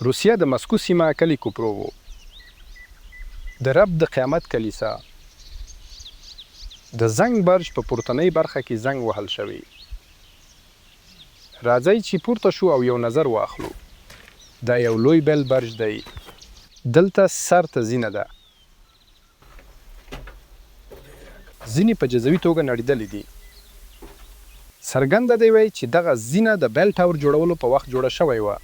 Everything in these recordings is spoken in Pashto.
روسیه د مسکو سیمه، کلی کوپروو. د رب د قیامت کلیسا. د زنګ برج په پورتنۍ برخه کې زنګ وهل شوی. راځئ چې پورته شو او یو نظر واخلو. دا یو لوی بیل برج دی. دلته سر ته زینه ده. زینې په جزوي توګه نړیدلې دي. څرګنده دی وی چې دغه زینه د بیل ټاور جوړولو په وخت جوړه شوی وه.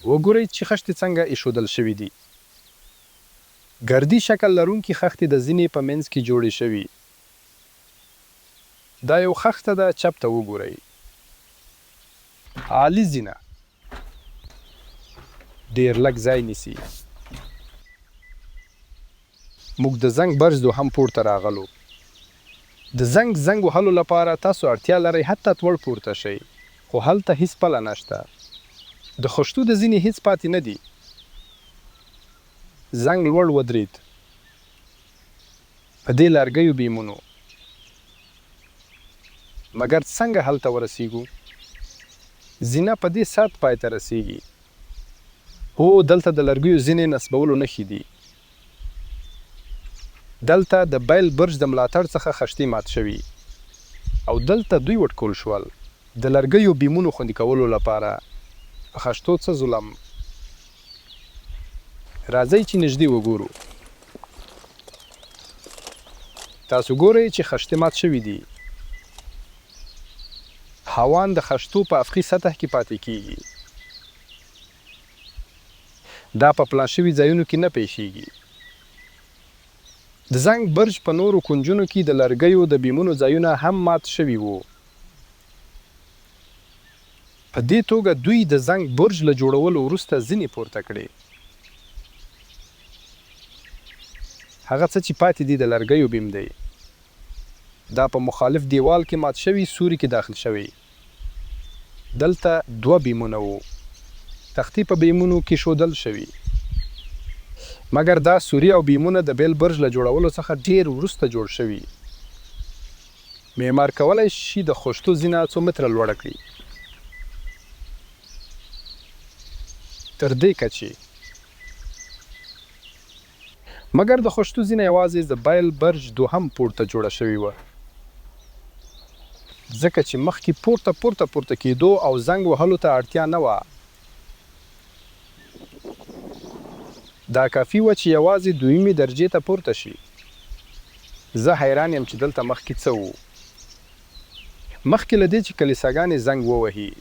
وګورئ چې خښتې څنګه ایښودل شوي دي. ګردي شکل لرونکي خښتې د زینې په منځ کې جوړې شوي. دا یو خښته ده، چپ ته وګورئ. عالي زینه ډیر لږ ځای نیسي. موږ د زنګ برج دوهم پوړ ته راغلو. د زنګ زنګ وهلو لپاره، تاسو اړتیا لرئ حتی لوړ پورته شئ. خو هلته هیڅ پله نشته. د خښتو د زینې هیڅ پاتې نه دي. زنګ لوړ ودرید په دې لرګیو بیمونو. مګر څنګه هلته ورسیږو؟ زینه په دې سرط پای ته رسیږي. هو، دلته د لرګیو زینې نصبولو نښې دي. دلته د بیل برج د ملاتړ څخه خښتې مات شوي. او دلته دوی وټکول شول. د لرګیو بیمونو خوندي کولو لپاره. په خښتو څه ظلم. راځئ چې نږدې وګورو. تاسو ګورئ چې خښتې مات شوي دي. هاوان د خښتو په افقي سطح کې پاتې کیږي. دا په پلان شوي ځایونو کې نه پیښیږي. د زنګ برج په نورو کونجونو کې د لرګیو د بیمونو ځایونه هم مات شوي وو. په دې توګه دوی د زنګ برج له جوړولو وروسته زینې پورته کړې. هغه څه چې پاتې دي د لرګیو بیم دی. دا په مخالف دیوال کې مات شوي سوري کې داخل شوی. دلته دوه بیمونه وو. تختې په بیمونو کیښودل شوي. مګر دا سوري او بیمونه د بیل برج له جوړولو څخه ډیر وروسته جوړ شوي. معمار کولای شي د خښتو زینه څو متره لوړه کړي. تر دې کچې. مګر د خښتو زینه یوازې د بیل برج دوهم پوړ ته جوړه شوې وه. ځکه چې مخکې پورته پورته پورته کیدو او زنګ وهلو ته اړتیا نه وه. دا کافي وه چې یوازې دویمې درجې ته پورته شي. زه حیران یم چې دلته مخکې څه وو. مخکې له دې چې کلیساګانې زنګ ووهي.